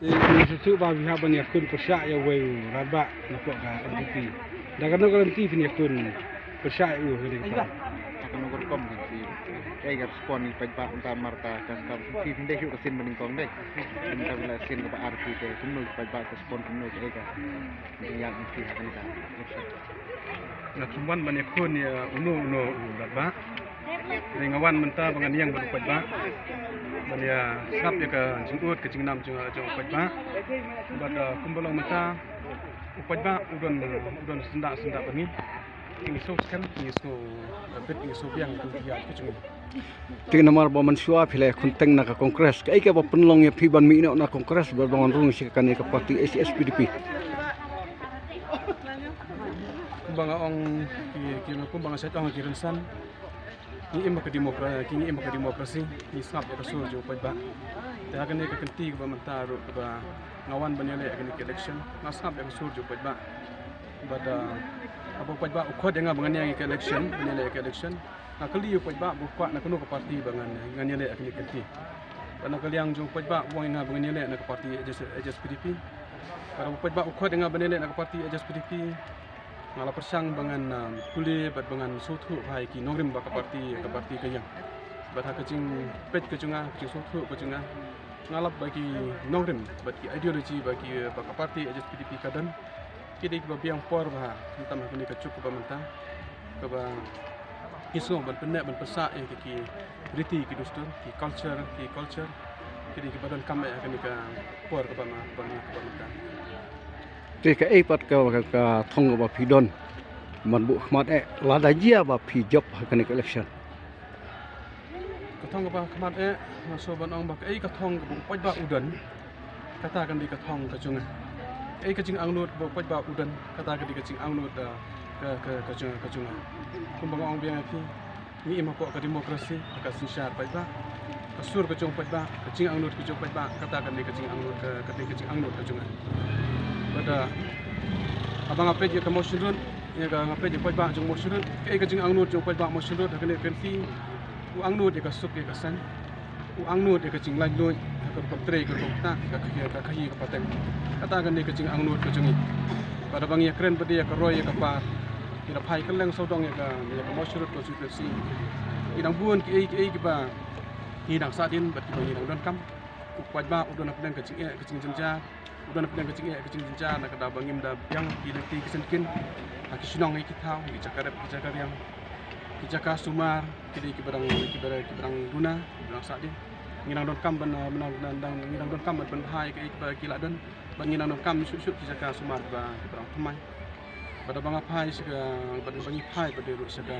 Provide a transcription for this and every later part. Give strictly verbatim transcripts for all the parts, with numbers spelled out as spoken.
Te ngi sngewthuh ba phi hap ban ïakhun pyrshah ïa uwei u radbah na pdeng ka N P P. Da kano ka lynti phin ïakhun pyrshah ïa u ha kane ka por? Da kano ka rukom kan phi, kaei ka respond ki paidbah mynta, namar ka, ka, ka, phi, phin dei shuh ka sien ba nyngkong dei. Mynta phi la sien kaba ar phi, te kumno ki paidbah ki respond, kumno, kaei ka, phi ïa, phi ha kane ka election. Nga khlem wan ban ïakhun ïa uno uno u radbah. Hynrei nga wan mynta ba ngan ïeng bad u paidbah ban ïa sngap ïa ka jingud ka jingnam jong, jong u paidbah. Bad, uh, kumba long mynta u paidbah u don, u don syndah syndah bad ngi. Ngi sngewskhem, ngi sngew, uh, bit, ngi sngewbiang ïa ka jingïaid ka jong ngi. Te namar ba mynshuwa phi la ïakhun teng na ka Congress, kaei kaba pynlong ïa phi ban mih noh na Congress bad ban wan rung sha kane ka party H S P D P? Kumba nga ong, ki, ki, kumba nga shait ong ki rynsan, ngi im ha ka demokra-, ki, ngi im ha ka demokrasi, ngi sngap ïa ka sur jong u paidbah. Te ha kane ka kynti kaba mynta ruh kaba nga wan ban ïaleh ïa kane ka election, nga sngap ïa ka sur jong u paidbah. Bad, uh, haba u paidbah u khot ïa nga ba ngan ïeng ïa ka election, ban ïaleh ïa ka election, nga kylli ïa u paidbah ba u kwah na kano ka party ba ngan, ngan ïaleh ha kane ka kynti. Bad na ka liang jong u paidbah u ong ïa nga ba ngan ïaleh na ka party H S, H S P D P. Bad haba u paidbah u khot ïa nga ban ïaleh na ka party H S P D P, nga la pyrshang ba ngan, um, pule bad ba ngan sngewthuh bha ïa ki nongrim ba ka party, ka party ka ïeng. Bad ha ka jingpeit ka jong nga, ka jingsngewthuh ka jong nga, nga lap ba ki nongrim bad ki ideology ba ki, ba ka party H S P D P ka don, ki dei kiba biang por bha, khamtam ha kane ka juk kaba mynta, kaba ki sngew ban pynneh ban pynsah ïa ki, ki riti ki dustur, ki culture, ki culture, ki dei kiba donkam ha kane ka por kaba ma, kaba ma, kaba mynta. Te kaei pat ka, ka, ka thong kaba phi don ban buh khmat eh lada jia ba phi jop ha kane ka election? Ka thong kaba khmat eh, nga sngew ban ong ba kaei ka thong kaba u paidbah u don, kata kan dei ka thong ka jong nga. Kaei ka jingangnud kaba u paidbah u don, kata kan dei ka jingangnud, uh, ka, ka, ka jong, ka jong nga. Kumba nga ong biang ïa phi, ngi im hapoh ka demokrasi, ka synshar paidbah, ka sur ka jong paidbah, ka jingangnud ka jong paidbah, kata kan dei ka jingangnud ka, ka dei ka jingangnud ka jong nga. Bad, uh, haba nga peit ïa ka Mawshynrut, ïa ka, nga peit ïa paidbah jong Mawshynrut, kaei ka jingangnud jong paidbah Mawshynrut ha kane ka kynti, u angnud ïa ka suk ïa ka saiñ, u angnud ïa ka jinglaitluid ha ka rukom trei, ka rukom ktah, ka, ka, ka khaïi ka pateng. Kata kan dei ka jingangnud ka jong ngi. Bad haba ngi ïakren pat ïa ka roi ïa ka par, ngi da phai kylleng sawdong ïa ka, ïa ka Mawshynrut constituency. Ngi dang bun kiei kiei kiba ngi dang sahdien bad kiba ngi dang donkam. U paidbah u don hapdeng ka jingeh ka jingjynjar, u don hapdeng ka jingeh ka jingjynjar na ka daw ba ngim da biang ki lynti ki syngkien ha ki shnong ha ki thaw, ki jaka rep ki jaka riang, ki jaka sumar, ki dei kiba dang, kiba dang, kiba dang duna, kiba dang sahdien. Ngi dang donkam ban, ban, ban, ban, ngi dang donkam ban, ban bha ïa kiei kiba ki la don. Bad ngi dang donkam shuh shuh ki jaka sumar ba, kiba dang thymmai. Bad haba nga phai sha ka, bad haba ngi phai bad ruh sha ka,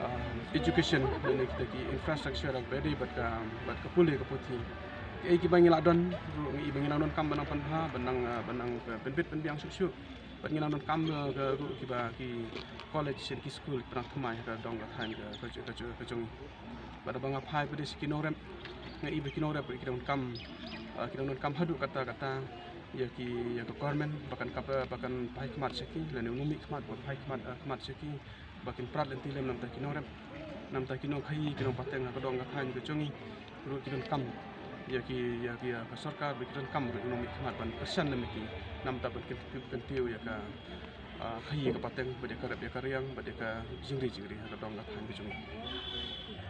ah, education, lane kita ki infrastructure ba dei bad ka, bad ka pule ka puthi. Kiei kiba ngi la don ruh ngi, ba ngi dang donkam ban nang pynbha, ban nang, ah, ban nang, ah, pynbit pynbiang shuh shuh. Bad ngi dang donkam, ah, ka ruh kiba ki college, ki skul, ki dang thymmai ha ka dong ka thaiñ ka, ka, ka, ka jong ngi. Bad haba nga phai pat sha ki nongrep, nga i ba ki nongrep ki dang donkam, ah, ki dang donkam haduh katta katta ïa ki, ïa ka government ba kan kap, ba kan phai khmat sha ki, lane u nongmihkhmat ba phai khmat, ah, khmat sha ki, ba kin prat lynti lem namar ki nongrep, namar ki nongkhaïi, ki nongpateng ha ka dong ka thaiñ ka jong ngi. Ruh ki donkam ïa ki, ïa ki, ïa ka sorkar, ba ki donkam ruh u nongmihkhmat ban kyrshan lem ïa ki namar ban kyntiew, kyntiew ïa ka, ah, khaïi ka pateng, bad ïa ka rep ïa ka riang, bad ïa ka jingri jingri ha ka dong ka thaiñ ka jong ngi.